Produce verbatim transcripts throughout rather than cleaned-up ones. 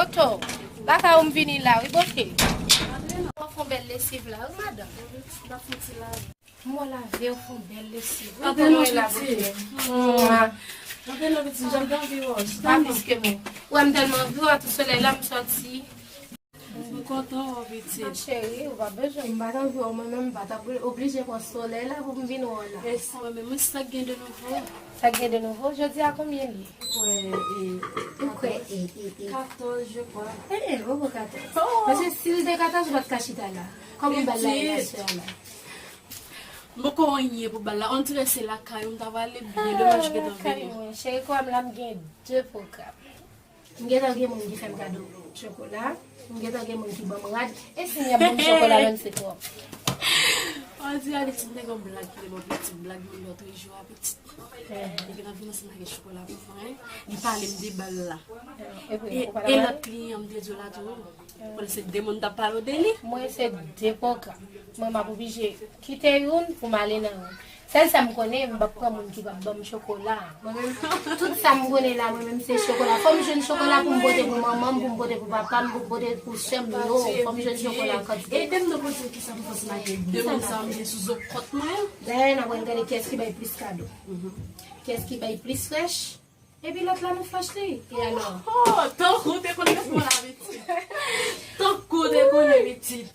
Toto, lakay ou m vini la, wi, bote. Ou fè yon bèl lesiv la, wi, madanm. M wè lave, ou fè yon bèl lesiv. Wi, kòman w ye la, bote? Mwa. Antre non, pitit, jan m te anvi wè w. Pa plis ke mwen. Ou wè m tèlman anvi wè w, tout solèy la, m sòti. M kontan wè w, pitit. Ah, cheri, ou pa bezwen, m pa t anvi wè w, mwen menm, m pa t ap oblije pran solèy la pou m vin wè w la. E sa, mwen menm, sa k gen de nouvo? Sa k gen de nouvo? Jodi a konbyen li? Ou kwè, e, ou kwè, e, e, e. Katòz, je crois. E, e, ou bon katòz. Oh! Paske si l te katòz, ou pa t ka chita la. Kòman bal la ye aswè a la? M poko anyen pou bal la. On dirè se lakay ou m ta prale, byen domaj gentan vini. Mwen, cheri, kwè m la, m gen de pwogram. M gentan gen moun ki fè m kado chokola. M gentan gen moun ki ban m rad. E si y ap ban m chokola menm se twòp. On dirè pitit, m te gen yon blag ki te bon pitit, blag mwen lòt jou a pitit. Li vin ap vin ansanm ak chokola pou mwen. Li pale m de bal la. E, e lòt kliyan m te di w la tou. Mwen se de moun t ap pale w de li. Mwen se de pwogram. Mwen m ap oblije kite youn pou m ale nan youn. Sèl sa m konnen, m p ap pran moun ki p ap ban m chokola. Mwen menm, tout sa m konnen la, mwen menm se chokola. Fò m jwenn chokola pou m pote pou manman m, pou m pote pou papa m, pou m pote pou sè m yo. Fò m jwenn chokola kantite. Ede m nan pote kisa pou fòs maten. De moun sa yo m gen sou zo kont mwen. Dayè, n ap gade kiyès ki bay plis kado. Kiyès ki bay plis frèch. Epi lòt la nou fòs li. E alò? Oh, tankou w te konnen kòman la pitit. Tankou w te konnen pitit.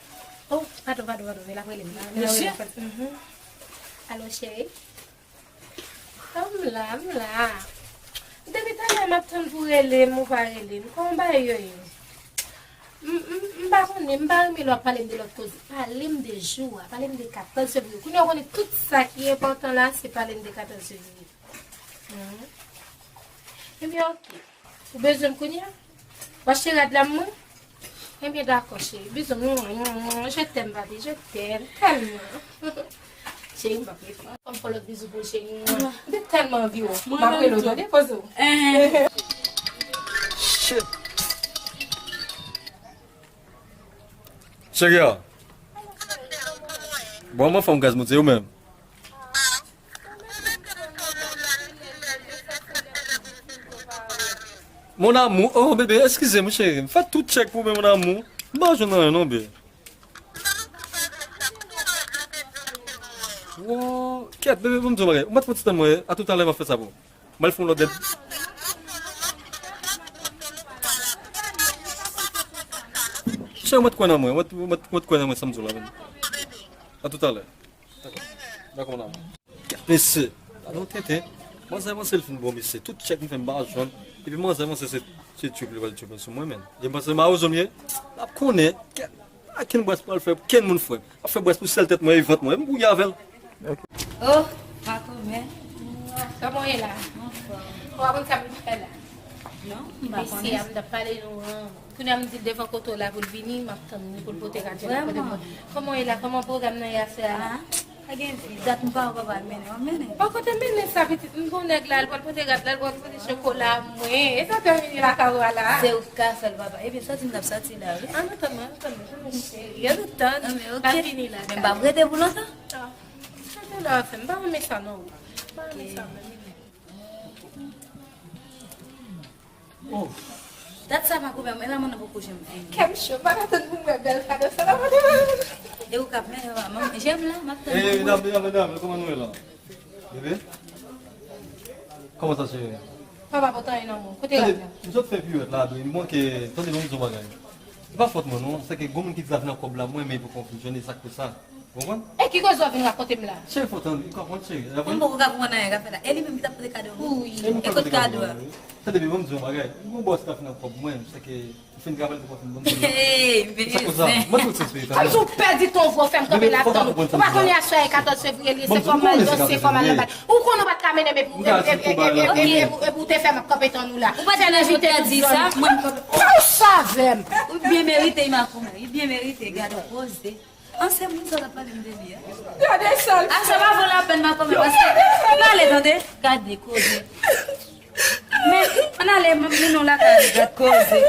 Oh, padon, padon, padon. E l ap rele m. Mesye? Mhm. Alo, cheri? Oh, m la, m la. Depi talè m ap tann pou w rele m, ou pa rele m. Kòman bagay yo ye? M, m, m pa konnen, m pa renmen lè w ap pale m de lòt koze. Pale m de jou a, pale m de katòz fevriye. Kounye a w konnen tout sa ki enpòtan la, se pale m de katòz fevriye. Mhm. Ebyen, oke. Ou bezwen m kounye a? W ap cheri rad la mwen? Ebyen, dakò, cheri. Bizou m, mwen, mwen, mwen, je t'aime, papi, je t'aime tèlman. Cheri, m p ap refè. Fò m fè lòt bizou pou w, cheri. Mwen, m te tèlman anvi w. M ap rele w, tande, poze w. Shit. Cheri a. Bon, mwen fè yon gaz moute ou menm. Mon amour, oh bebe, eskize m cheri, m fè tout tchèk pou ou, men mon amour, m pa jwenn anyen non, bebe. Wow, kèt, bebe, ban m di w yon bagay. Ou mèt pran ti tan mwen, a tout a lè m ap fè sa pou ou. M al fè yon lòt dèt. Cheri, ou mèt kwè nan mwen, ou mèt, ou mèt, ou mèt kwè nan mwen, sa m di w la, bebe. A tout a lè. Dakò, mon amour. Mesye, gade yon tenten. Manzè avanse, l fin bon, mesye. Tout tchèk m fè, m pa jwenn. Epi manzè avanse, se, se trip li pral trip sou mwen, menm. E m panse mawozo m ye, l ap konnen. Kèt, pa kenn bwès pral fè kenn moun frè. Ap fè bwès pou sèl tèt mwen e vant mwen. M bouyi avè l. Oh, makomè. Kòman w ye la? Anfòm. Ou pa konn sa m fè la? Non, m pa konnen. Mesye a, m t ap pale nou an. Kounye a m di l devan kote w la pou l vini, m ap tann li pou l pote radyo la kote mwen. Kòman w ye la? Kòman pwogram nan ye aswè a la? Ah, pa gen vi. Dat m pa wè papa l mennen w, ap mennen. Bò kote m mennen sa pitit? M gon nèg la, l pral pote rad la, l pral pote chokola mwen. E sa w te vini lakay ou a la? Se ou k ka fè l, papa. Ebyen, sòti m t ap sòti la, wi. Ann nou tann, ann nou tann, cheri. Ann nou tann. Ann men, oke. M ap vini lakay. Men m p ap rete pou lontan. Ah, rete la, w ap fè m pa renmen sa non, wi. M pa renmen sa menm. Oh. Dat sa pa kouvè mwen, e la mwen nan poko janm vini. Kè m cho, m pa ka tann pou m wè bèl kado sa la, mwen. E ou k ap mennen, manman, jèm la, m ap tann. Eh, medam, medam, medam, kòman nou ye la? Bebe? Kòman sa, cheri? Papa, pa t anyen nan men w. Kote rad la? M sot fè piwèt la, dwe, m manke, tande, ban m di w bagay. Se pa fòt mwen, non, se ke gon moun ki di l ap vin ak kòb la, mwen, men pou konfizyon, e sa k fè sa. Ou konprann? E ki koze w ap vin rakonte m la? Cheri, fò tande, ou konprann, cheri. Mwen poko ka konprann anyen k ap fèt la. E li menm ki t ap pote kado pou ou? Wi. E kot kado a? Tande byen, ban m di w yon bagay. Gon bòs k ap vin ak kòb mwen, se ke m fin travay pou kòb mwen. Hey, bezwen. Mwen tout sens peyi. Kòmsi w pèdi tan w fè m kanpe la ap tann ou. Ou pa konnen aswè a e katòz fevriye li ye, se fòmal, se fòmal anba. Ou konnen ou pa t ka mennen m epi, epi, epi ou te fè m ap kanpe tann ou la. Ou pa t vle pou pèdi sa? Mwen m kanpe. Sa w save m? Ou byen merite, makomè. Ou byen merite, gade w poze. Ansyen moun sa w t ap pale m de li a. Gade sa l fè. A, sa pa vo lapèn, makomè, paske m ale tande. Gade koze. Men, ann ale, m ap mennen w lakay, gad koze.